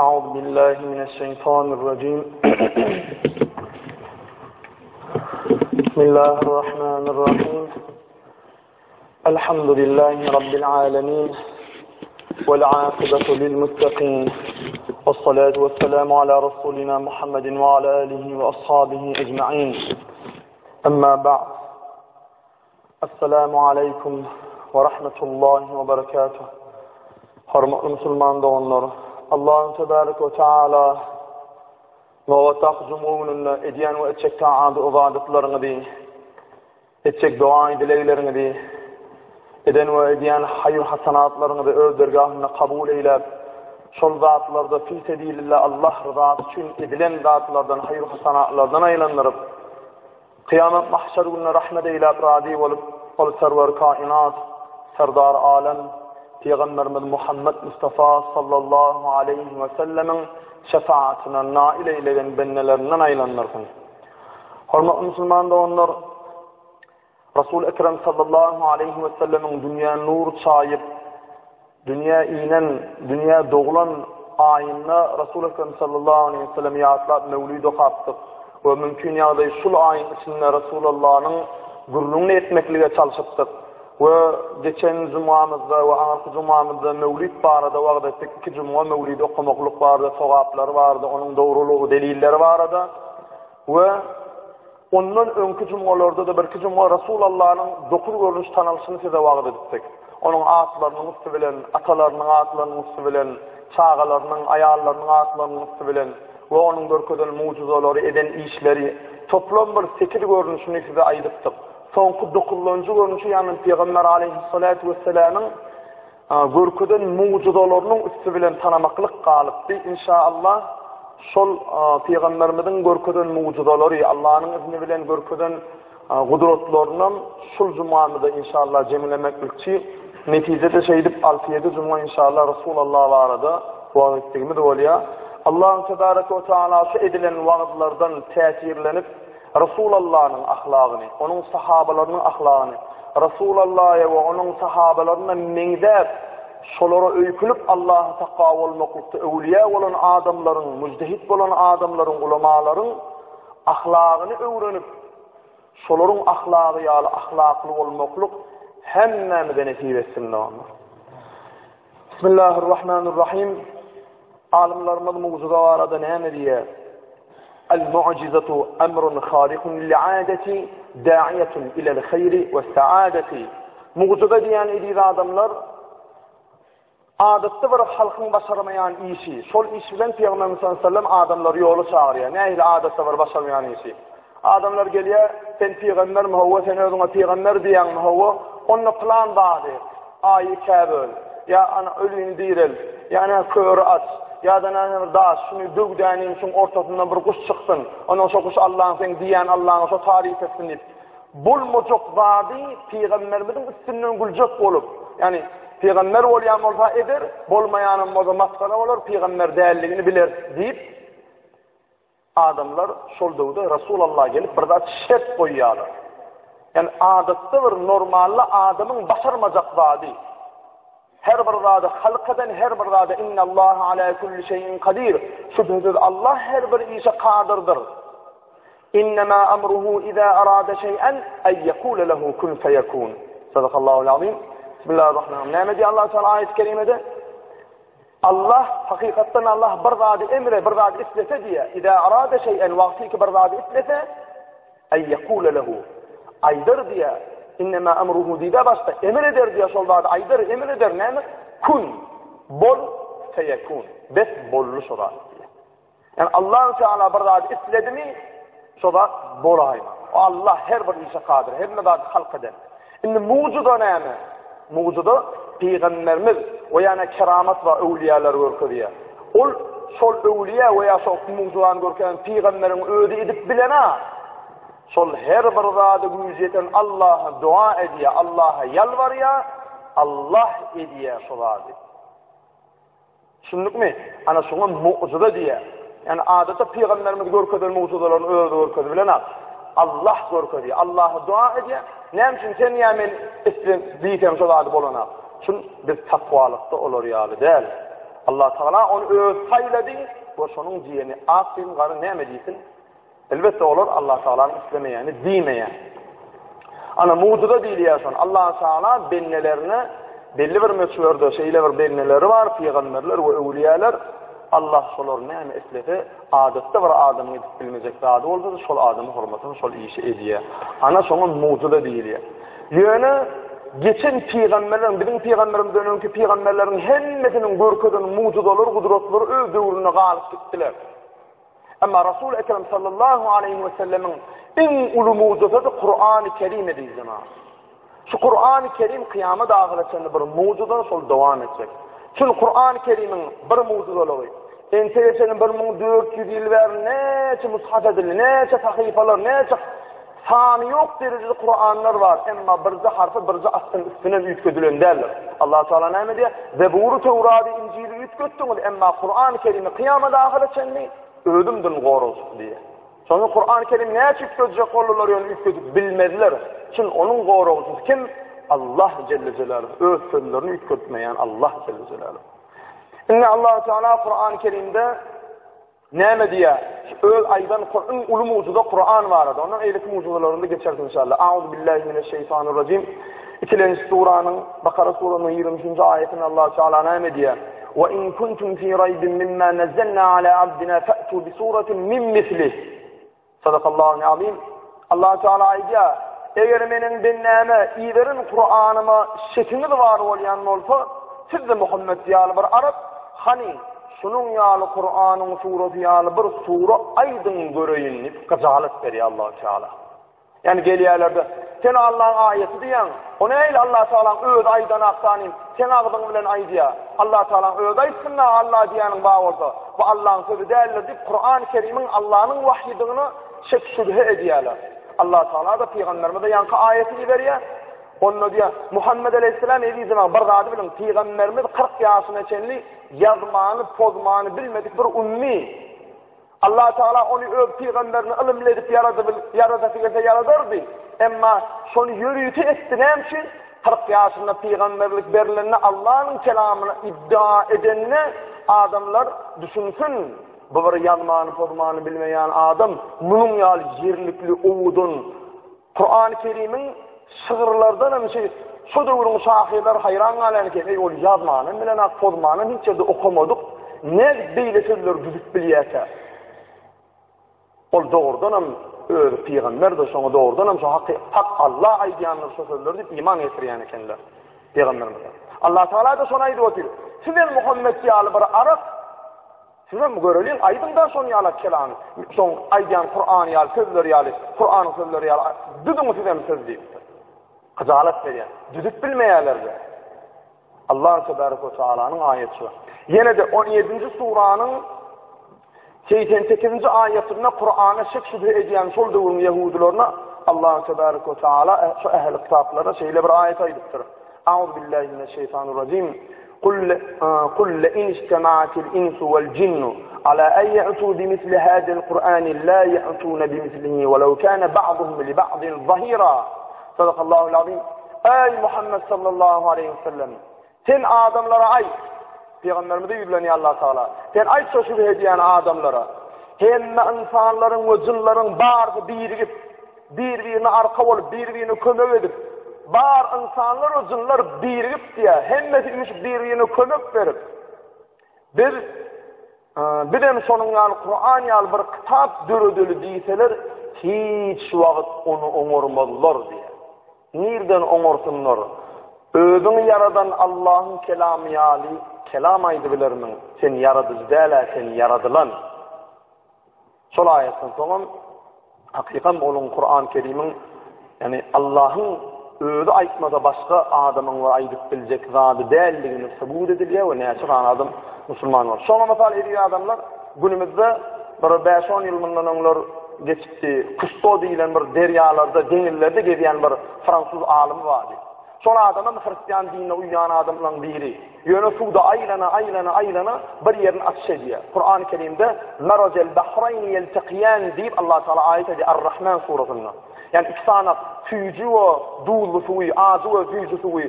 أعوذ بالله من الشيطان الرجيم بسم الله الرحمن الرحيم الحمد لله رب العالمين والعاقبة للمتقين والصلاة والسلام على رسولنا محمد وعلى آله وأصحابه أجمعين أما بعد Esselamu aleýkum we rahmetullahi we berekatuh. Hormatly musulman doganlar, Allahu tebarek we taala nobatdaky juma gününde edýän we etjek taat ybadatlaryňyzy, etjek doga dilegleriňizi, eden we edýän haýyr hasanatlaryňyzy öz dergahynda kabul eýläp, şol zatlarda fi sebilillah Allah ryzasy üçin edilen zatlardan haýyr hasanatlardan aýlandyryp, Kyýamat mahşer gününe rahmet eýläp razy bolup, ol Serwer kainat, Serdar alem, Pygamberimiz Muhammet Mustafa sallallahu aleýhi we sellemiň şefaatyna nail eýlegen bendelerinden aýlandyrsyn. Hormatly musulman doganlar, Rasul Ekrem sallallahu aleýhi we sellemiň dünýä nur çaýyp, Dünýä inen, dünýä doglan aýynda Resul Ekrem sallallahu aleýhi we sellemi ýatlap mewlid okapdyk we mümkin ýagdaý şul aýyň içinde Resulallanyň gürrüňini etmeklige çalşypdyk we geçen jumamyzda we aňyrky jumamyzda mewlid barada wagyz etdik, iki juma mewlid okamaklyk barada, sogaplary barada, onuň dogrulygy, delilleri barada we Ondan öňki jumgalarda-da birki jumga Resulallanyň dokuz görnüş tanalyşyny size wagyz edipdik. Onuň atlarynyň üsti bilen, atalarynyň atlarynyň üsti bilen, çagalarynyň, aýallarynyň atlarynyň üsti bilen we onuň görkezen mugjyzalary, eden işleri, toplam bir sekiz görnüşini size aýdypdyk. Soňky dokuzlanjy görnüşi, ýagny Pygamber aleýhissalatu wesselamyň Görkezen mugjyzalarynyň üsti bilen tanamaklyk galypdy. Inşaallah, şol Pygamberimiziň görkezen mugjyzalary, Allanyň izni bilen görkezen gudratlarynam şul jumamyzda inşaallah jemlemeklikçi. Netijede şeýdip alty-ýedi juma inşaallah Resulallah barada wagyz etdigimiz bolýar. Allahu tebareke we taala şu edilen wagyzlardan täsirlenip, Resulallanyň ahlagyny, onuň sahabalarynyň ahlagyny, Resulallaya we onuň sahabalaryna meňzäp, şolara öýkünip Allaha takwa bolmaklykda öwlüýä bolan adamlaryň, mujtehit bolan adamlaryň, ulamalaryň ahlagyny öwrenip, şolaryň ahlagy ýaly ahlakly bolmaklyk hemmämize nesip etsin doganlar. Bismillahirrahmanirrahim. Alymlarymyz mugjyza barada näme diýýär? El-mu'jizatu emrun harikun lil-adati da'iýatun ilel-haýri we-sa'adati. Mugjyza diýen eziz adamlar adatda bir halkyň başarmaýan işi, şol iş bilen Pygamberimiz sallallahu aleyhi ve sellem adamlary ýola çagyrýar. Nähili adatda bir başarmaýan işi? Adamlar gelýär, sen pygambermi, hawa, sen özüňe pygamber diýýäňmi, hawa, onda pylan zady, aýy ikä böl, ýa ana ölini direl, ýa ene köri aç, ýa-da näme bir daş, şuny döw dänim, şuň ortasyndan bir guş çyksyn, ondan şo guş Allaň seň diýýän Allaňy şo taryp etsin diýip, bolmajak zady pygamberimiziň üstünden güljek bolup, ýagny pygamber bolýan bolsa eder, bolmaýanam bolsa masgara bolar, pygamber däldigini bileris diýip, Adamlar şol döwde Resulallah gelip bir zat şert goýýarlar. Ýani adatda bir normally adamyň başarmajak zady. Her bir zady halk eden, her bir zady innallaha ala kulli şeyin kadir. Şübhesiz Allah her bir işe kadyrdyr. Innema amruhu iza arada şey'en en yekule lehu kun feyekun. Sadakallahul azim. Bismillahirrahmanirrahim. Näme diýýär Allah Teala aýat-y kerimede? Allah, hakykatdan Allah bir zady emre, bir zady islese diýýär. Iza arada şeý'en, wagty ki bir zady islese, ey yekule lehu. Aýdar diýýär. Innema emruhu diýde başda emir eder diýýär, şol zady aýdar, emir eder näme? Kun. Bol, feyekun. Bes boldy şo zat diýýär. Ýani Allahu Teala bir zat isledimi, şo zat bolaýma. O Allah her bir işe kadyr, hemme zady halk eden. Indi mugjyza näme? Mugjyza pygamberimiz we ýana keramat we öwliýalar görkezýär. Ol şol öwliýa we ýa şol mugjyzany görkezen pygamberiň özi edip bilena. Şol her bir zada güýji ýeten Allaha dua edýär, Allaha ýalbarýar, Allah edýär şo zady. Düşündikmi? Ana şoňa mugjyza diýýär. Ýani adatda pygamberimiz görkezen mugjyzalaryny özi görkezip bilenok. Allah görkezýär. Allaha dua edýär. Näme üçin sen ýa men isle diýsem şo zady bolanok. Çün biz takwalykda olar ýaly däl. Allah Tagala ony öz saýlady we şonuň diýeni ak diýsin, gara näme diýsin? Elbetde olar Allah Tagalanyň islemeýäni diýmeýär. Ana mugjyza diýilýär şon. Allah Taala bendelerine belli bir möçberde şeýle bir bendeleri bar, pygamberler we öwliýalar. Allah şolar näme islese, adatda bir adamyň edip bilmejek zady bolsa-da, şol adamyň hormatyna şol işi edýär. Ana şoňa mugjyza diýilýär. Ýöne geçen pygamberleriň, biziň pygamberimizden öňki pygamberleriň hemmesiniň görkezen mugjyzalary, gudratlary öz döwründe galyp gitdiler. Emma Rasul Ekrem sallallahu aleýhi we sellemiň iň uly mugjyzasy Kur'an-ı Kerim eziz jemaat. Şu Kur'an-ı Kerim kyýamat ahyra çenli bir mugjyza şol dowam etjek. Çünki Kur'an-ı Kerimiň bir mugjyzalygy entek çenli 1400 ýyl bäri näçe mushaf edildi, näçe sahypalar, näçe Sany ýok derejede Kuranlar bar, emma birje harpy birje astyň üstünem üýtgedilen däldir. Allah Teala näme diýýär? Zebury, Töwrady, Injili üýtgetdiňiz, emma Kurany Kerimi kyýamat ahyra çenli özümdirin goragçysy diýýär. Şonda Kurany Kerim näçe üýtgedjek boldular ýöne üýtgedip bilmezler. Çün onuň goragçysy kim? Allah Celle Celaluhu. Öz sözlerini üýtgetmeýän Allah Celle Celaluhu. Indi Allah Teala Kurany Kerimde Näme diýýär? Öz aýdan iň uly mugjyza Kuran barada. Ondan eýleki mugjyzalarynda geçeris inşallah. Auzu billahi mineşşeýtanirrajim. Ikilenji suranyň Bakara surasynyň 23-nji aýatynda Allah Teala näme diýýär? Wa in kuntum fi raýbin mimma nazzalna ala abdina fa'tu bi suratin min mislih. Sadakallahu azim. Allah Teala aýdýar, eger meniň bendäme iberen Kuranyma şekiňiz bar bolýan bolsa, siz-de Muhammet ýaly bir arap, hany, şunuň ýaly Kuranyň surasy ýaly bir sura aýdyň göreýin diýip gyjalat berýär Allah Teala. Ýani gelýärler-de, sen Allahyň aýaty diýýäň, o nähili Allah Tagalaň özi aýdan aksanym, seň agzyň bilen aýdýar. Allah Tagalaň özi aýtsyn-da, Allah diýýäniň bar bolsa, bu Allahyň sözi däldir diýip, Kurany Kerimiň Allanyň wahýydygyna şek-şübhe edýärler. Allah Tagala-da pygamberimize ýaňky aýaty iberýär. Onda diýýär, Muhammet aleýhissalam eziz jemagat, bir zady biliň, pygamberimiz 40 ýaşyna çenli ýazmany, pozmany bilmedik bir ummi. Allah Tagala ony öz pygamberini ylymly edip ýaradasy gelse ýaradardy. Emma şony ýörite etdi näme üçin? 40 ýaşynda pygamberlik berlende Allanyň kelamyny iddia edende adamlar düşünsin, bu bir ýazmany pozmany bilmeýän adam munuň ýaly ýerlikli owadan Kurany Kerimiň şygyrlardan hem şey, şo döwrüň şahyrlary haýran galýan eken, eý ol ýazmanam bilenak, pozmanam hiç ýerde okamadyk, nädip beýle sözleri düzüp bilýärkä? Ol dogrudanam özi pygamberdir, şoňa dogrudanam şo haky, hak Alla aýdýandyr şo sözleri diýip iman getirýän ekenler pygamberimize. Allah Tagala-da şony aýdyp otyr. Sizem Muhammet ýaly bir arap Sizem göreliň, aýdyň-da şon ýala kelamy, şoň aýdýan Kurany ýaly sözleri ýaly, Kuranyň sözleri ýaly düzüň sizem söz diýipdir. Hyjalat berýär. Düzüp bilmeýärler-de. Allah tebarek we taalanyň aýaty şu. Ýene-de 17-nji suranyň 88-nji aýatynda Kurana şek şübhe edýän şol döwrüň ýehudylaryna Allah tebarek we taala şu ähli kitaplara şeýle bir aýat aýdypdyr. Auzu billahi mineşşeýtanirrajim. Kul kul in ijtema'atil insu wal jinnu ala en ya'tu bimisli hadal Kur'ani la ya'tuna bimislihi walau kana ba'duhum li ba'din zahira. Sadakallahul azim. Ey Muhammed sallallahu aleyhi ve sellem. Sen adamlara aýt. Pygamberimize ýüzlenýär Allah Taala. Sen aýt şo şübhe edýän adamlara. Hemme ynsanlaryň we jynlaryň barysy birigip Bir-birine arka bolup, bir-birine kömek edip, bar ynsanlar we jynlar birigip diýýär, hemmesi üýşüp bir-birine kömek berip, biz bizem şonuň ýaly Kuran ýaly bir kitap döredeli diýseler, hiç wagt ony oňarmazlar diýýär. Nirden oňarsynlar? Özüňi ýaradan Allahyň kelamy ýaly kelam aýdybilermiň? Sen ýaradyjy däl-ä, sen ýaradylan. Şol aýatdan soňam hakykam onuň Kur'an Kerimiň ýani Allahyň özi aýtmasa başga adamyň we aýdyp biljek zady däldigini subut edilýär we näçe sany adam musulman boldy. Şoňa mysal eziz adamlar günümizde bir 5-10 ýyl mundan öňler geçipdi. Kusto diýlen bir derýalarda, deňizlerde gezýän bir fransuz alymy bardy. Şol adamam hristian dinine uýýan adamlaryň biri. Ýöne suwda aýlana, aýlana, aýlana bir ýerini açyş edýär. Kurany Kerimde Marajel bahraýni ýeltekiýan diýip Allah Taala aýat edýär Ar-Rahman surasynda. Ýani iki sany süýji we duzly suwy, ajy we süýji suwy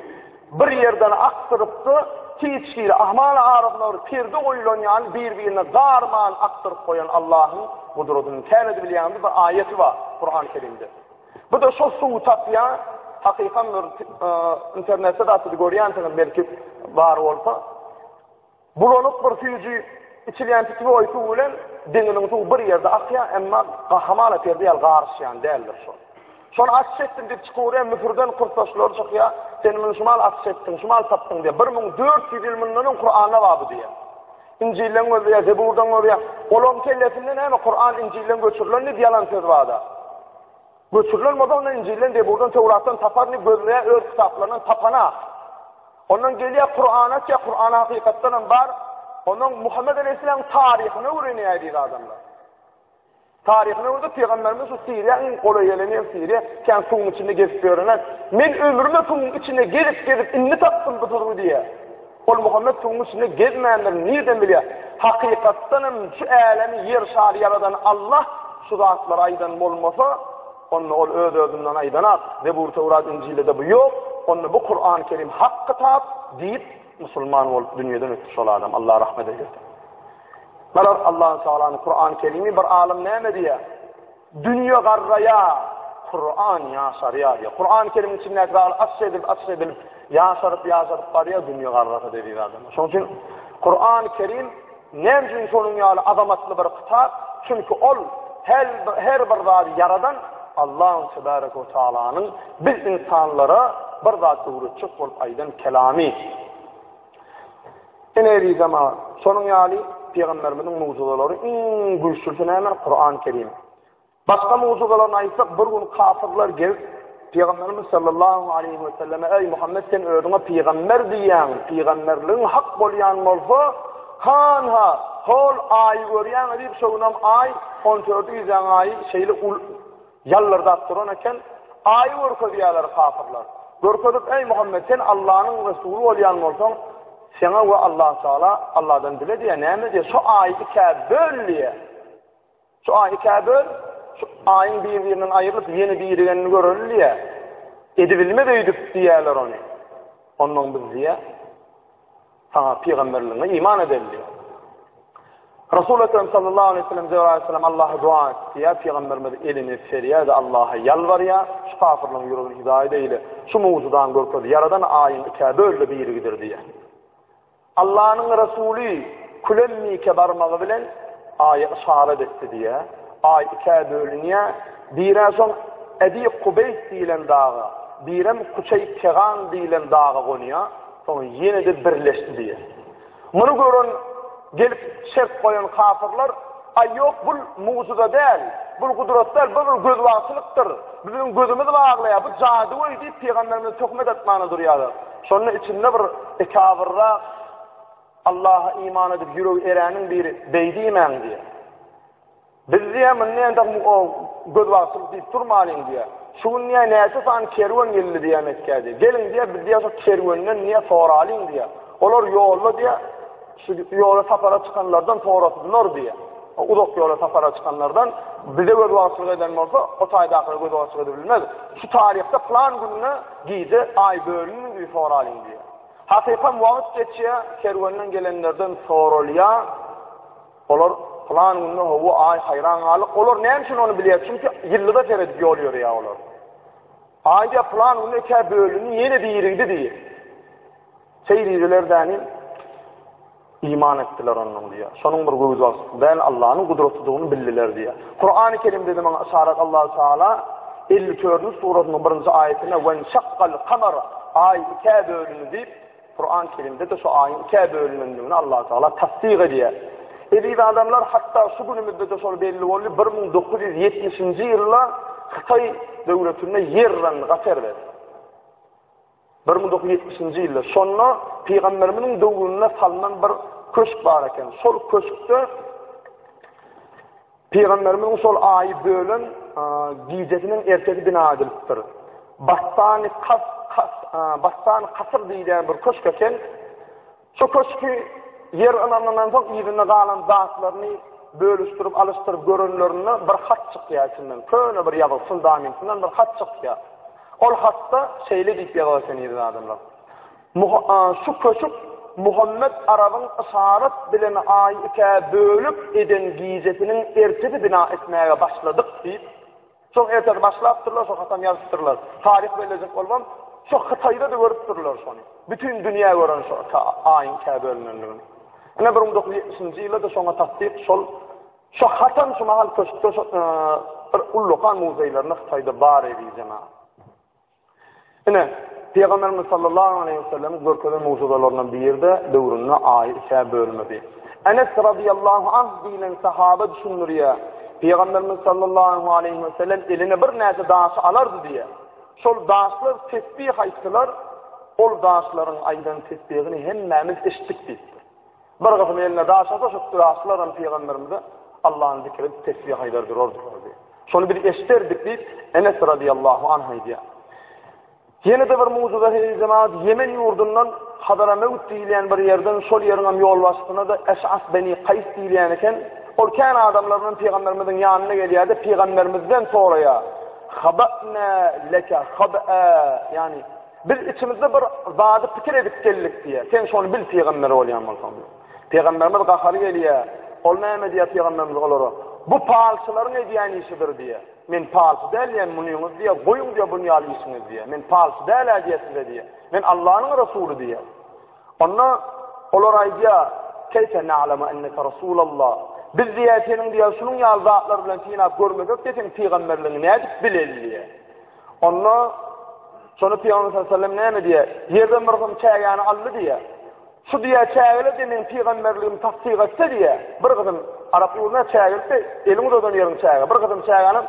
bir ýerden akdyrypdy. hiç hili ahmal arasynda bir perde goýulan ýaly bir-birine garman akdyryp goýan Allahyň gudratyny täne bilýäňiz bir aýaty bar Kur'an-ı Kerimde. Bu-da şo suwy tapýar, hakykam bir internetde zatda görýänsiňiz belki bar bolsa. Bulanyk bir süýji içilýän pitwoý suw bilen deňiziň suwy bir ýerde akýar, emma hamala perde ýaly garyşýan däldir şol. Şony açyş etdim diýip çykyberýär, Müsürden kursdaşlary çykýar, sen muny şumal açyş etdiň, şumal tapdyň diýýär. 1400 ýyl mundan öň Kuranda bar bu diýýär. Injilden gözleýär, Zeburdan görýär. Olaryň kellesinde näme Kuran Injilden göçürilen diýip ýalan söz bar-da. Göçürilen bolsa onda Injilden, Zeburdan, Töwratdan tapar diýip gözleýär, öz kitaplaryndan tapanak. Ondan gelýär Kur'an açýar, Kur'an hakykatdan hem bar. Ondan Muhammed Aleyhisselamyň taryhyny öwrenýär diýip adamlar. Taryhyny öwrenip pygamberimiz şu Siriýa iň golaý gelen ýer Siriýa, kän suwuň içinde gezip ýörenler. Men ömrüme suwuň içinde gezip gezip indi tapdym bu suwy diýýär. Ol Muhammet suwuň içinde gezmändir, nirden bilýär? Hakykatdan hem şu älemi ýer şary ýaradan Allah şu zatlary aýdan bolmasa, onda ol öz-özünden aýdanak, Zebur, Töwrat, Injilde-de bu ýok, onda bu Kur'an-ı Kerim hak kitap diýip musulman bolup dünýeden ötdi şol adam. Allah rahmet eylesin. Garaz Allahu Teala'nın Kur'an-ı Kerimi bir alym näme diýýär? Dünýe garraýar, Kur'an ýaşarýar diýýär. Kur'an-ı Kerimiň içindäki zatlar açyş edilip, açyş edilip, ýaşaryp, ýaşaryp barýar, dünýe garrasa eziz adamlar. Şonuň üçin Kur'an-ı Kerim näme üçin şonuň ýaly azamatly bir kitap? Çünki ol her, her bir zady ýaradan Allahu tebaraka we taalanyň biz insanlara bir zat öwretjek bolup aýdan kelamy. Ine eziz jemagat, şonuň ýaly pygamberimiziň mugjyzalary iň güýçlüsi näme? Kur'an-ı Kerim. Başga mugjyzalaryny aýtsak, bir gün kafirler gelip Pygamberimiz sallallahu aleyhi ve selleme Ey Muhammed sen özüňe pygamber diýýäň, pygamberligiň hak bolýan bolsa, han-ha, hol aýy görýäň diýip, şo günem aý 14 gijäň aýy şeýle Ýallyrdap duran eken, Aýy görkezýärler kafyrlar. Görkezip, Eý, Muhammet, sen Allanyň resuly bolýan bolsaň, saňa we Allatagala Alladan dile diýýär, näme diýýär, şu aýy ikä böl diýýär. Şu aýy ikä böl, şu aýyň bir-birinden aýrylyp, ýene birigenini göreli diýýär. Edibilmez öýdüp diýýärler ony. Ondan biz diýýär. Saňa pygamberligiňe iman edeli diýýär. Rasul Ekrem sallallahu aleyhi ve sellem Cebrail aleyhisselam Allah'a dua etdi diýýär. Pygamberimiz elini serýär-de Allaha ýalbarýar. Şu kafirleriň ýüregini hidaýat eýle. Şu mugjyzany görkez. Ýaradan aýyň ikä böl-de birigidir diýýär. Allanyň Resuly külemmike barmagy bilen aýa yşarat etdi diýýär. Aý ikä bölünýär. Birä soň Ebi Kubeýs diýlen daga, birem Kuçeý Kegan diýlen daga gonýar. Soň ýene-de birleşdi diýýär. Muny gören, gelip şert goýan kafyrlar, Aý ýok, bul mugjyza däl, bul gudrat däl, bu bir gözbagçylykdyr, bu biziň gözümizi baglaýar, bu jadygöý diýip pygamberimize töhmet atmana durýarlar. Şonda içinde bir ekabyrrak Allaha iman edip ýüregi eräniň biri beý diýmäň diýýär. Biz diýýär, muny entek gözbagçylyk diýip durmalyň diýýär. Şu gün diýýär, näçe sany kerwen geldi diýýär Mekgä diýýär. Geliň diýýär, biz diýýär, şu kerwenden diýýär, soralyň diýýär. Olar ýolda diýýär, şu ýola sapara çykanlardan sorasynlar diýýär. Uzak ýola sapara çykanlardan bize gözbagçylyk eden bolsa, o taýdakylara gözbagçylyk edip bilmez. Şu taryhda plan gününe gije aý bölündi diýip soralyň diýýär. Hakykam wagt geçýär, kerwenden gelenlerden soralýar. Olar pylan günde hawa aý haýran galdyk. Olar näme üçin ony bilýär? Çünki ýyldyza seredip ýol ýörýär olar. Aý diýýär pylan günde ikä bölündi, ýene birigdi diýýär. Şeý diýdiler däni iman etdiler ondan diýýär. Şonuň bir gözbaşy däl Allanyň gudratydygyny bildiler diýýär. Kurany Kerimde de maňa yşarat Allahu Teala 54-nji surasynyň birinji aýatynda "Wen şakkal kamar" aý ikä bölündi diýip Kur'an-ı Kerimde-de şu aýyň ikä bölünendigini Allah Teala tassyk edýär. Eziz adamlar, hatda şu günümizde-de şol belli boldy, 1970-nji ýylda Hytaý döwletinde ýer yrandy, gaty erbet. 1970-nji ýylda şonda pygamberimiziň döwründe salnan bir köşk bar eken. Şol köşkde Pygamberimiziň şol aýy bölen gijesiniň ertesi bina edilipdir. Bastany Kas, Kas, Bastany Kasyr diýilýän bir köşk eken. Şu köşki ýer ynanyndan soň yzynda galan zatlaryny bölüşdirip, alyşdyryp görenlerinde bir hat çykýar içinden. Köne bir ýazgy fundamentinden bir hat çykýar. Ol hatda şeýle diýip ýazar eken yzynda adamlar. Şu köşk. Muhammet Arabyň yşarat bilen aýy ikä bölüp eden gijesiniň ertesi bina etmäge başladyk diýip, şoň ertesi başlapdyrlar, şo hatam ýazypdyrlar. Taryh bellejek bolubam, şo Hytaýda-da görüpdirler şony. Bütin dünýä gören şo aýyň ikä bölünenligini. Ine 1970-nji ýylda-da şoňa tassyk şol şo hatam şu mahal köşkde şo bir ullakan muzeýlerinde Hytaýda bar eziz jemagat. Ine, Pygamberimiz sallallahu aleýhi we sellemiň görkezen mugjyzalaryndan biri-de döwründe aýy ikä bölmedi. Enes radiyallahu anh diýlen sahaba düşündirýär. Pygamberimiz sallallahu aleýhi we sellem eline birnäçe daşy alardy diýýär. Şol daşlar tesbih aýtdylar, ol daşlaryň aýdan tesbihini hemmämiz eşitdik diýipdir. Bir gysym eline daş alsa, şu daşlaram pygamberimize Allahny zikr edip tesbih aýdar durardylar diýip. Şony biz eşderdik diýip, Enes radiyallahu anh aýdýar. Ýene-de bir mugjyza eý jemagat, Ýemen ýurdundan Hadramewt diýilýän bir ýerden şol ýeriň hem ýolbaşçysyna-da Eş'as beni Kaýs diýilýän eken. Ol kän adamlar bilen pygamberimiziň ýanyna gelýär-de, pygamberimizden soraýar. Haba'na leke hab'a, ýagny Biz içimizde bir zady pikir edip geldik diýýär. Sen şony bil pygamber bolýan bolsaň diýýär. Pygamberimiz gahary gelýär. Ol näme diýýär pygamberimiz olara? Bu palçylaryň edýän işidir diýýär. Men palçy däl diýýän munyňyz diýýär. Goýuň diýýär buny ýaly işiňizi diýýär. Men palçy däl-ä diýýär size diýýär. Men Allanyň resuly diýýär. Onda olar aýdýar, Keýfe na'lemu enneke Rasulallah. Biz diýýär seniň diýýär şunuň ýaly zatlar bilen synap görmesek diýýär seniň pygamberligiňi nädip bileli diýýär. Onda şony Pygamber sallallahu aleyhi ve sellem näme diýýär? Ýerden bir gysym çägäni aldy diýýär. Şu diýýär çägeler diýýär meniň pygamberligimi tassyk etse diýýär. Bir gysym arap ýurdunda çägelikde eliň uzadan ýeriň çäge. Bir gysym çägäni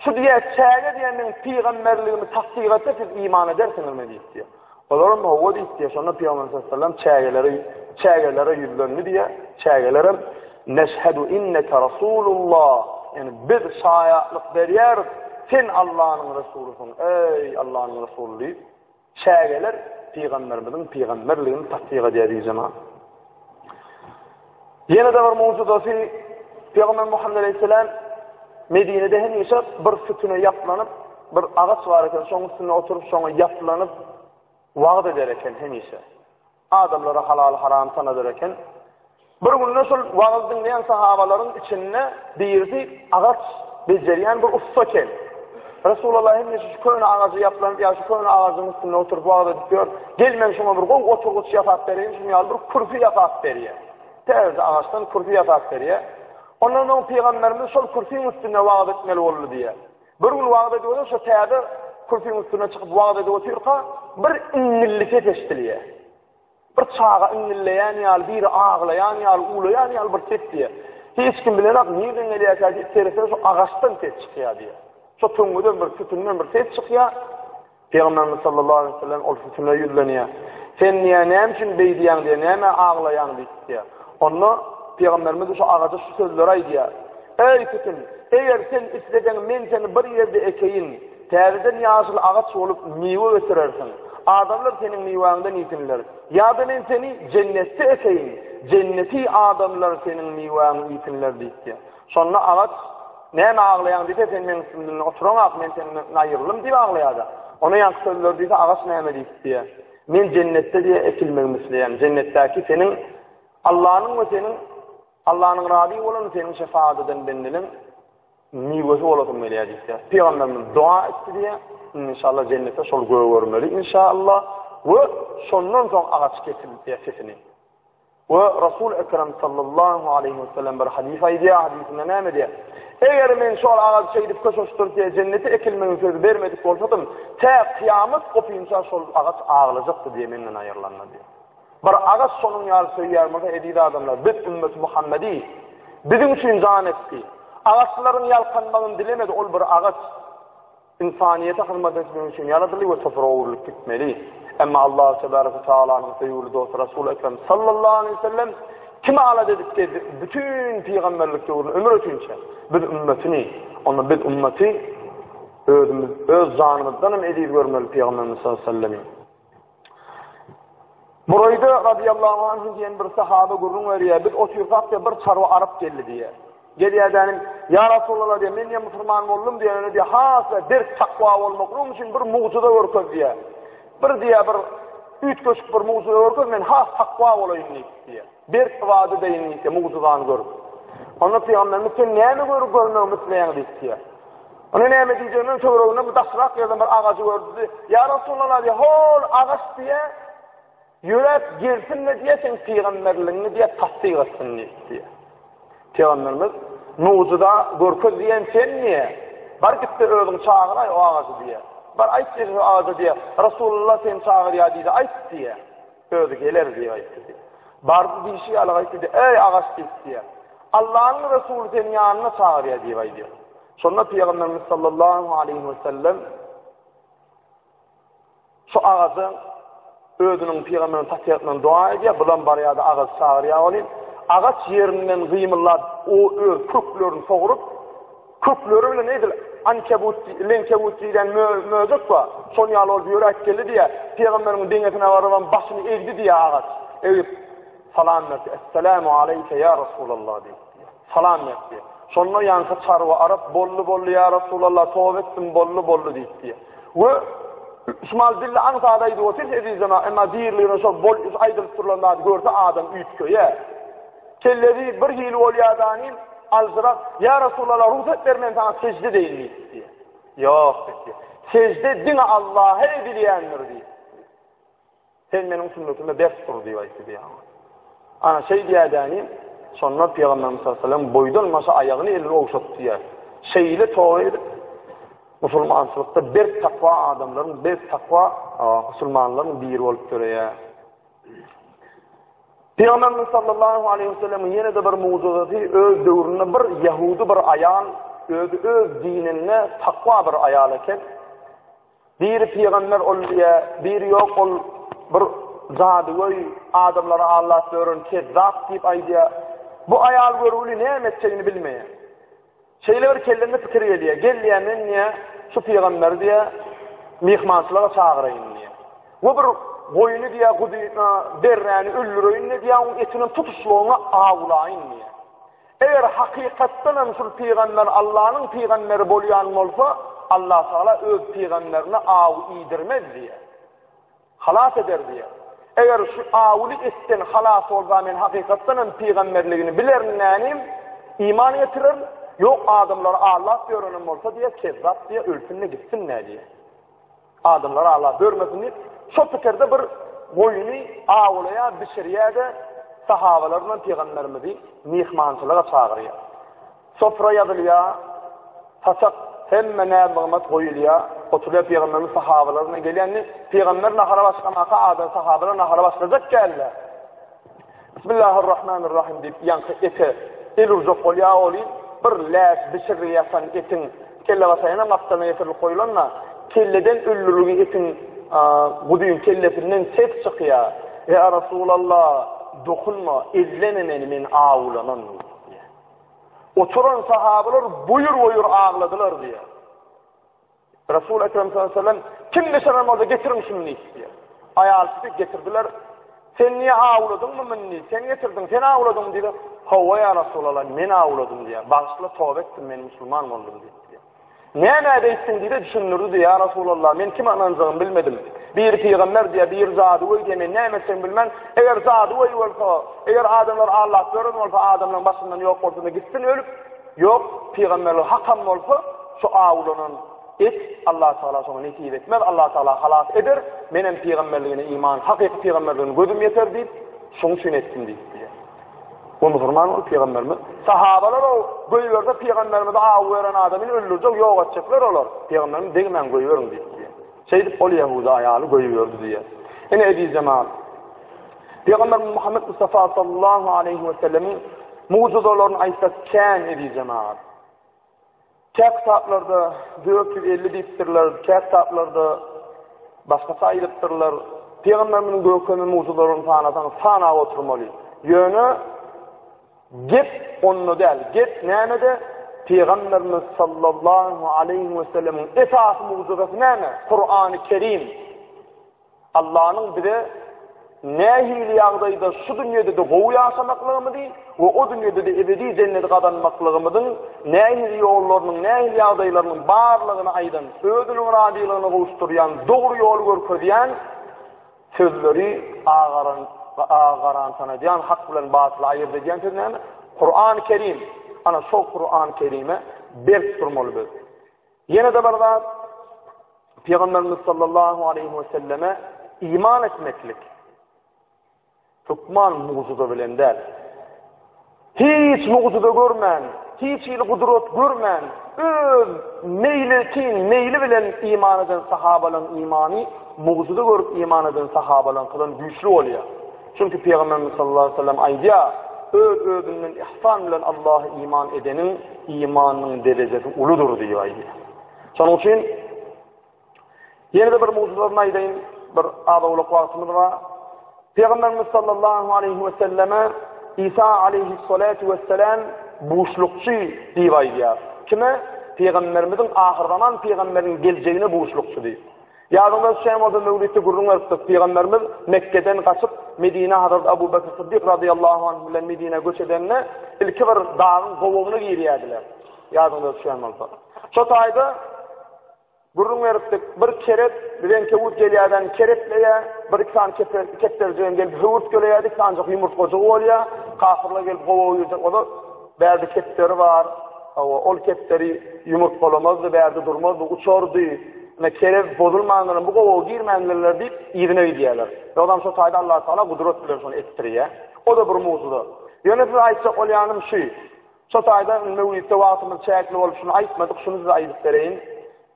şu diýýär çäge diýýär meniň pygamberligimi tassyk etse siz iman edersiňizmi diýip diýýär. Olaram hawa diýip diýýär. Şonda Pygamber sallallahu aleyhi ve sellem çägeleri çägelere ýüzlendi diýýär. Çägelerem Neşhedü inneke Rasulullah. Ýani biz şaýatlyk berýäris, sen Allanyň Resulysyň, eý Allanyň Resuly diýip, çägeler pygamberimiziň pygamberligini tassyk edýär diýip jemaat. Ýene-de bir mugjyzasy Pygamber Muhammed aleyhisselam Medinede hemişe bir sütüne ýaplanyp, bir agaç bar eken, şoň üstünde oturyp, şoňa ýaplanyp wagyz eder eken hemişe. Adamlara halal haram tanadar eken. Bir günde şol wagyz diňleýän sahabalaryň içinde birisi agaç bejerýän bir ussa eken. Resulullah hemişe şu köne agaja ýaplanyp ýa şu köne agajyň üstünde oturyp wagyz edip ýör. Gel men şuňa bir gowy oturgyç ýasap bereýin, şuny ýaly bir kürsi ýasap berýär. Täze agaçdan kürsi ýasap berýär. Ondan soň pygamberimiz şol kürsüň üstünde wagyz etmeli boldy diýýär. Bir gün wagyz edip otyr, şo täze kürsüň üstüne çykyp wagyz edip otyrka, bir iňňilli ses eşidilýär. Bir çaga iňňilleýän ýaly, biri aglaýan ýaly, uwlaýan ýaly bir ses diýýär. Hiç kim bilenok, nirden gelýärkä diýip seretse, şo agaçdan ses çykýar diýýär. Şo töňňeden bir sütünden bir ses çykýar. Pygamberimiz sallallahu aleýhi we sellem ol sütüne ýüzlenýär. Sen diýýär, näme üçin beý diýýäň diýýär, nämä aglaýaň diýip diýýär. Onda Pygamberimiz şu agaja şu sözleri aýdýar. Eý sütün, eger sen isleseň men seni bir ýerde ekeýin, täzeden ýaşyl agaç bolup miwe ösürersiň. Adamlar seniň miwäňden iýsinler. Ýa-da men seni jennetde ekeýin, jenneti adamlar seniň miwäňi iýsinler diýip diýýär. Şonda agaç, Näme aglaýaň diýse, sen meň üstümden oturaňak, men senden aýryldym diýip aglaýar-da. Ona ýaňky sözleri diýse, agaç näme diýip diýýär. Men jennetde diýýär, ekilmegimi isleýän. Jennetdäki seniň Allanyň we seniň Allanyň razy bolan seniň şefaat eden bendeniň miwesi bolasym gelýär diýip diýýär. Pygamberimiz dua etdi diýýär. Inşallah jennetde şol gögermeli inşallah we şondan soň agaç kesildi diýýär sesini. We Rasul Ekrem sallallahu aleýhi we sellem bir hadys aýdýar, hadysynda näme diýýär? Eger men şol agajy şeýdip köşeşdirip diýýär, jennete ekilmegiň sözi bermedik bolsadym, tä kyýamat gopynça şol agaç aglajakdy diýýär, menden aýrylanda diýýär. Bir agaç şonuň ýaly söýýär bolsa, eziz adamlar, biz ümmeti Muhammedi biziň üçin jan etdi. Agaçlaryň ýalkanmagyny dilemedi, ol bir agaç. Ynsanyýete hyzmat etmek üçin ýaradyldy we topraga öwrülip gitmeli. Emma Allahu tebaraka we taalanyň söýgüli dosty Rasul Ekrem sallallahu aleýhi we sellem kimi alada edip gezdi? Bütin pygamberlik döwrüni ömür ötünçä biz ümmetini, onda biz ümmeti özümiz öz janymyzdan hem eziz görmeli pygamberimiz sallallahu aleýhi we sellemi. Buraýda radiyallahu anhu diýen bir sahaba gürrüň berýär. Biz otyrsak diýär, bir çarwa arap geldi diýär. Gelýär dänim, ýa Rasulallah diýär, men diýär musulman boldum diýär, ýöne diýär, has berk takwa bolmaklygym üçin bir mugjyza görkez diýär. Bir diýär, bir. Üýtgeşik bir mugjyza görkez, men has takwa bolaýyn diýip diýýär. Berk ybadat edeýin diýip diýýär, mugjyzany görüp. Onda pygamberimiz sen näme görüp görmegimi isleýäň diýip diýýär. Onda näme diýjegini töwereginde bir daşrak ýerden bir agajy gördi. Ýa Resulallah diýýär, hol agaç diýýär. Ýöräp gelsin-de diýýär, seň pygamberligiňi diýýär, tassyk etsin diýip diýýär. Pygamberimiz, Mugjyza görkez diýen sen diýýär. Bar git-de özüň çagyraý o agajy diýýär. Bar aýt diýdi şu agaja diýýär. Resulullah seni çagyrýar diýdi, aýt diýýär. Özi geler diýip aýtdy diýýär. Bardy diýşi ýaly aýtdy diýýär. Eý agaç diýip diýýär. Allanyň Resuly seni ýanyna çagyrýar diýip aýdýar. Şonda Pygamberimiz sallallahu aleýhi we sellem Şu agajyň özüniň pygamberini tassyklanan dua edýär, bulam barýar-da agajy çagyrýar welin, agaç ýerinden gymyldap, o öz köklerini sogrup, kökleri bilen edil ankebut, lenkebut diýlen möjek bar, şon ýaly bolup ýöräp geldi diýýär. Pygamberiň deňesine barybam başyny egdi diýýär agaç. Egip, salam berdi. Esselamu aleýke ýa Resulallah diýip. Salam berdi. Şonda ýaňky çarwa arap boldy boldy ýa Resulallah toba etdim boldy boldy diýipdi. We şumal dilli aňsat aýdyp otyr eziz jemaat emma diriligine şol bol aýdylyp durulan zady görse adam üýtgeýär. Kellesi bir hili bolýar danim aljyrap ýa Resulallah rugsat ber men saňa sejde edeýin diýipdi. Ýok diýipdi. Sejde diňe Allaha edilýändir diýipdi. Sen meniň sünnetime berk dur diýip aýtdy diýýär. Ana şeý diýädäni, şonda Pygamberimiz sallallahu aleyhi ve sellem boýdan başa aýagyny elini ogşatdy diýýär. Şeýle toba edip, musulmançylykda berk takwa adamlaryň, berk takwa musulmanlaryň biri bolup döreýär. Pygamberimiz sallallahu aleyhi ve sellemiň ýene-de bir mugjyzasy öz döwründe bir ýahudi bir aýal, özi öz dininde takwa bir aýal eken. Biri pygamber ol diýýär, biri ýok ol bir jadygöý, adamlary aldap ýören kezzap diýip aýdýar. Bu aýal görgüli näme etjegini bilmeýär. Şeýle bir kellesine pikir gelýär. Gel diýýär, men diýýär, şu pygamberi diýýär, myhmançylyga çagyraýyn diýýär. We bir goýny diýýär, guzy, berräni öldüreýin-de diýýär, onuň etini tutuşlygyna awlaýyn diýýär. Eger hakykatdan hem şul pygamber Allanyň pygamberi bolýan bolsa, Allatagala öz pygamberine aw iýdirmez diýýär. Halas eder diýýär. Eger şu awuly etden halas bolsa men hakykatdan hem pygamberligini bilerin nänim, iman getirerin, ýok adamlary aldap ýörenem bolsa diýýär, kezzap diýýär, ölsün-de gitsin-dä diýýär. Adamlar Allah görmesin diýip, şo pikirde bir goýuny awlaýar, bişirýär-de, sahabalar bilen pygamberimizi myhmançylyga çagyrýar. Sofra ýazylýar, saçak hemme näz-nygmat goýulýar. Oturýar pygamberimiz sahabalar bilen gelýär. Indi pygamber nahara başlamaka adam sahabalar nahara başlajak geldi. Bismillahirrahmanirrahim diýip ýaňky ete el urjak bolýar welin, bir läş bişirgi ýatan etiň kellebaşaýynam gapdalyna getirilip goýulanda, kelleden öldürilgi etiň guzyň kellesinden ses çykýar. Ýa Resulallah, dokunma, elleme meni, men awlanan diýýär. Oturan sahabalar boýur-boýur agladylar diýýär. Resul Ekrem sallallahu aleyhi ve sellem kim bişiren bolsa getiriň şuny diýip. Aýal çykyp getirdiler. Sen niýe awladyňmy muny diýip. Sen getirdiň, sen awladyň diýdi. Hawa ýa Resulallah, men awladym diýýär. Bagyşla, toba etdim, men musulman boldum diýip. Näme eýtdiň diýdi, düşündirdi ýa Resulallah, men kime ynanjagymy bilmedim. Biri pygamber diýýär, biri jadygöý diýýär, men näme etjegimi bilmän, eger jadygöý bolsa, eger adamlar aldap ýören bolsa, adamlaryň başyndan ýok bolsa, gitsin ölüp, Ýok, pygamberligi hakam bolsa, şu awlanan et Allatagala şoňa nesip etmez, Allatagala halas eder, menem pygamberligine iman, hakyky pygamberligine gözüm ýeter diýip, şoň üçin etdim diýip diýýär. Bu musulman ol pygamberimiz. Sahabalar o goýberse pygamberimizi aw beren adamyny öldürjek, ýok etjekler olar. Pygamberimiz degmäň goýberiň diýip diýýär. Şeýdip ol ýahudy aýaly goýberdi diýýär. Ine eziz jemaat. Pygamberimiz Muhammed Mustafa sallallahu aleyhi ve sellemiň mugjyzalaryny aýtsak kän eziz jemaat. Kä kitaplarda 450 diýipdirler, kä kitaplarda başgaça aýdypdyrlar. Pygamberimiziň görkezen mugjyzalaryny sanasaň sanap oturmaly. Ýöne gep onda däl. Gep nämede? Pygamberimiz sallallahu aleyhi ve sellemiň esasy mugjyzasy näme? Kur'an-ı Kerim. Allanyň bize nähili ýagdaýda şu dünýede-de gowy ýaşamaklygymyzy we o dünýede-de ebedi jenneti gazanmaklygymyzyň nähili ýollarynyň, nähili ýagdaýlarynyň barlygyny aýdan, özüniň razylygyna gowuşdyrýan, dogry ýoly görkezýän. Sözleri agaran, agaran tanadýan, hak bilen batyly aýyrt edýän söz näme? Kur'an-ı Kerim. Ana şol Kur'an-ı Kerime berk durmaly biz. Ýene-de bir zat, Pygamberimiz sallallahu aleyhi ve selleme iman etmeklik hökman mugjyza bilen däl. Hiç mugjyza görmän, hiç hili gudrat görmän, öz meýletin, meýli bilen iman eden sahabalaryň imany mugjyza görüp iman eden sahabalaryňkydan güýçli bolýar. Çünki Pygamberimiz sallallahu aleyhi ve sellem aýdýar, öz-özünden ihsan bilen Allaha iman edeniň imanynyň derejesi uludyr diýip aýdýar. Şonuň üçin ýene-de bir mugjyzasyny aýdaýyn, bir az-owlak wagtymyz bar. Pygamberimiz sallallahu aleyhi ve selleme İsa aleyhissalatu vesselam buşlukçy diýip aýdýar. Kime? Pygamberimiziň ahyrzaman pygamberiniň geljegine buşlukçy diýip. Ýadyňyza düşýän bolsa Mewlidde gürrüň beripdik. Pygamberimiz Mekgeden gaçyp Medinä Hazrat Abu Bekr Siddik razyýallahu anh bilen Medinä göç edende ilki bir dagyň gowagyna girýärdiler. Ýadyňyza düşýän bolsa. Şo taýda gürrüň beripdik. Bir kerep reňkewüt gelýärden kerepleýär, bir iki sany kepderjigem gelip höwürtgeleýärdi, iki sanjak ýumurtgajygy bolýar. Kafyrlar gelip gowaga girjek bolsa, bärde kepderi bar. Hawa, ol kepderi ýumurtgalamazdy, bärde durmazdy, uçardy. Ine, kerep bozulmandyr, bu gowaga girmändirler diýip, yzyna gidýärler. Ýogsam şo taýda Allatagala gudrat bilen şony etdirýär. O-da bir mugjyza. Ýöne size aýtjak bolýanym şu. Şo taýda Mewlidde wagtymyz çäkli bolup şuny aýtmadyk, şuny size aýdyp bereýin.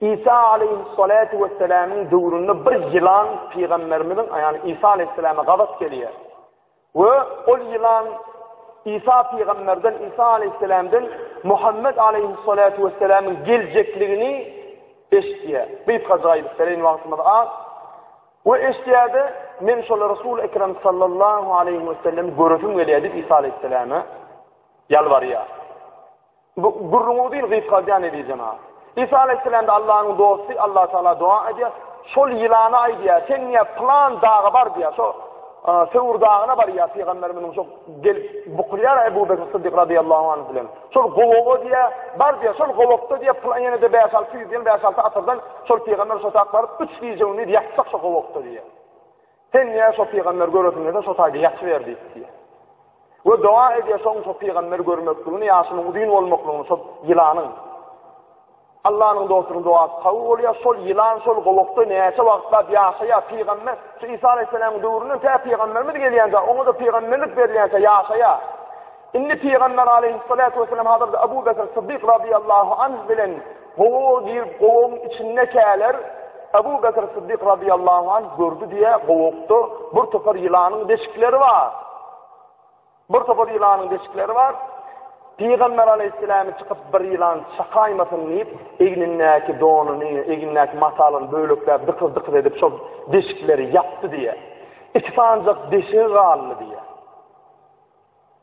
Isa aleýhissalatu wesselamyň döwründe bir ýylan pygamberimiziň, ýagny Isa aleýhissalama gabat gelýär. We ol ýylan Isa pygamberden, Isa aleýhissalamdan Muhammet aleýhissalatu wesselamyň geljekligini eşitýär. Gysgajyk aýdyp bereýin wagtymyz az. We eşidýär-de, men şol Resul Ekrem sallallahu aleýhi wesellemi göresim gelýär diýip Isa aleýhissalama ýalbarýar. Bu gürrüň uzyn gysgaldýan eziz jemagat. Isa aleýhissalam-da Allanyň dosty, Allah Taala doga edýär. Şol ýylana aýdýar, sen diýýär, pylan daga bar diýýär. Şo Sewr dagyna barýar pygamberimiziň şo gelip bukulýar Ebu Bekr Siddik radiyallahu anh bilen. Şol gowaga diýýär, bar diýýär, şol gowakda diýýär, pylan ýene-de 5-6 ýüz ýyl, 5-6 asyrdan şol pygamber şo tak baryp 3 gije gündiz ýatjak şo gowakda diýýär. Sen diýýär, şo pygamber göresiň gelse şo taýda ýatyber diýip diýýär. We doga edýär şoň şo pygamber görmekligini, ýaşynyň uzyn bolmaklygyny şo ýylanyň. Allanyň dostunyň dogasy kabul bolýar, şol ýylan şol gowakda näçe wagtlap ýaşaýar, pygamber şu Isa aleýhissalamyň döwründen tä pygamberimiz gelýänçä, oňa-da pygamberlik berilýänçä ýaşaýar. Indi pygamber aleýhissalatu wessalam Hazreti Abu Bekr Siddik razyýallahu anh bilen gowaga girip gowagyň içindekäler Abu Bekr Siddik razyýallahu anh gördi diýä gowakda bir topar ýylanyň deşikleri bar. Bir topar ýylanyň deşikleri bar. Pygamber aleýhissalamy çykyp bir ýylan çakaýmasyn diýip, egnindäki donuny, egnindäki matalyny bölekläp dykyz-dykyz edip şol deşikleri ýapdy diýä. Iki sanjak deşigi galdy diýä.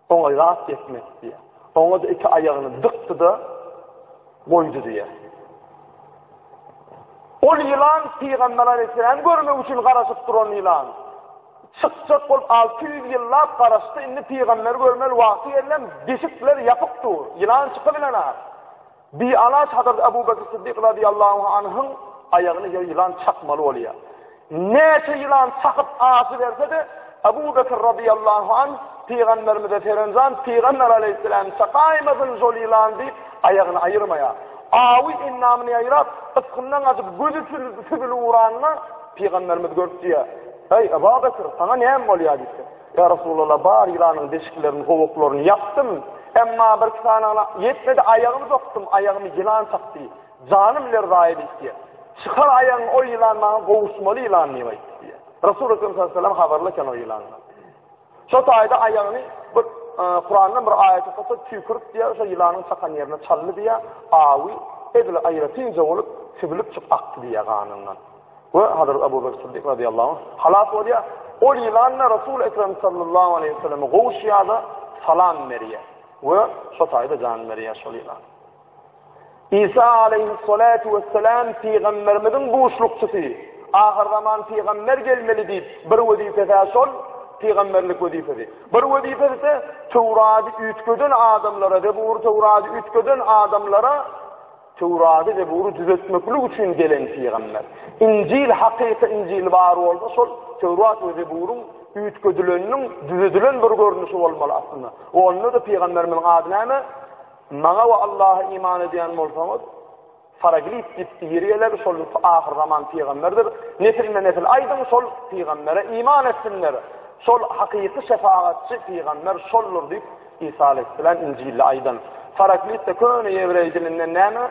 Oňa zat ýetmedi diýýär. Oňa-da iki aýagyny dykdy-da, goýdy diýýär. Ol ýylan Pygamber aleyhisselam görmek üçin garaşyp duran ýylan. Çykjak bolup 600 ýyllap garaşdy, indi pygamberi görmeli wagty geldi, deşikler ýapyk dur. Ýylan çykybilenok. Bialaç Hazreti Ebu Bekr Siddik radiyallahu anhyň aýagyny ýa ýylan çakmaly bolýar. Näçe ýylan çakyp ajy berse-de, Ebu Bekr radiyallahu anh Pygamberimize serenjam, Pygamber aleyhisselam çakaýmasyn şol ýylan diýip, aýagyny aýyrmaýar. Awy endamyny ýaýrap, ysgyndan gaçyp gözi süzülip ugranda Pygamberimiz görüp diýýär, Eý, Ebu Bekr, saňa näme bolýar diýipdir. Ýa Resulallah, bar ýylanyň deşiklerini, gowaklaryny ýapdym. Emma birki sanygyna ýetmedi, aýagymy sokdum, aýagymy ýylan çakdy. Janym lerzaýa diýip diýýär. Çykar aýagyňy, o ýylan maňa gowuşmaly ýylan diýip aýtdy diýýär. Resulullah sallallahu aleyhi ve sellem habarly eken o ýylandan. Şo taýda aýagyny bir e, Kurandan bir aýat okasa tüýkürip diýýär, şo ýylanyň çakan ýerine çaldy diýýär. Awy edil aýratynja bolup süzülip çykyp akdy diýýär ganyndan. We Hazrat Abu Bekr Siddik radiyallahu anh halas bolýar. Ol ýylan-da Resul Ekrem sallallahu aleyhi ve selleme gowuşýar-da salam berýär. We şo taýda jan berýär şol ýylan. Isa aleyhissalatu vesselam pygamberimiziň buşlukçysy, ahyr zaman pygamber gelmeli diýip bir wezipesi şol pygamberlik wezipesi. Bir wezipesi de Tewrady üýtgeden adamlara, Zebur Tewrady üýtgeden adamlara. Töwrady, Zebury düzetmeklik üçin gelen pygamber. Injil hakyky Injil bar bolsa şol Töwrat we Zeburyň üýtgedileniniň düzedilen bir görnüşi bolmaly aslynda. Onda-da pygamberimiziň ady näme? Maňa we Allaha iman edýän bolsaňyz, Paraglit diýip biri geler, şol ahyr zaman pygamberdir. Nesilme-nesil aýdyň, şol pygambere iman etsinler. Şol hakyky şefagatçy pygamber şoldur diýip, Isa aleýhisselam Injilde aýdan. Paraklit-de köne ýewreý dilinden näme?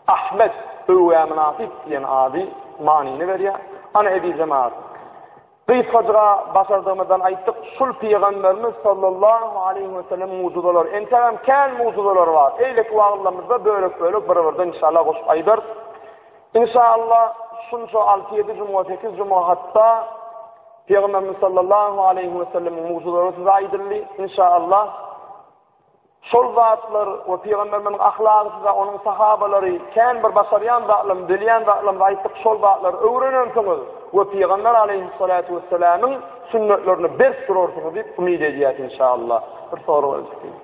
Ahmet, öwgä mynasyp diýen ady, manyny berýär. Ana eziz jemagat. Gysgajyga başardygymyzdan aýtdyk, şul pygamberimiz sallallahu aleýhi we sellem mugjyzalary, entegem kän mugjyzalary bar. Eýleki wagyzlarymyzda bölek-bölek bir-birden inşallah goşup aýdarys. Inşallah şunça alty-ýedi jumga, sekiz jumga hatda Pygamberimiz sallallahu aleýhi we sellemiň mugjyzalary size aýdyldy. Inşallah Şol zatlar we pygamberimiziň ahlagy size onuň sahabalary kän bir başarýan zatlaryny, bilýän zatlarymyzy aýtdyk, şol zatlary öwrenensiňiz we pygamber aleýhissalatu wessalamyň sünnetlerine berk durarsyňyz diýip umyt edýäs inşallah. Bir sorag berjek.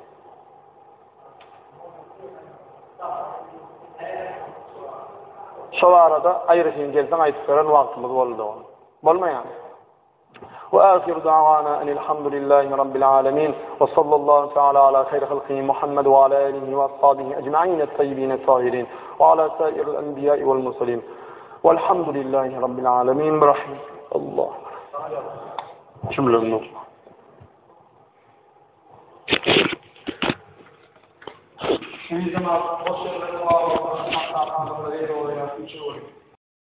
Şo barada aýratyn gelseň aýdyp beren wagtymyz boldy. Bolmaýarmy? وآخر دعوانا أن الحمد لله رب العالمين وصلى الله تعالى على خير خلقه محمد وعلى آله وأصحابه أجمعين الطيبين الطاهرين وعلى سائر الأنبياء والمرسلين والحمد لله رب العالمين برحمة الله جملة النور Şimdi cemaat, hoş geldiniz.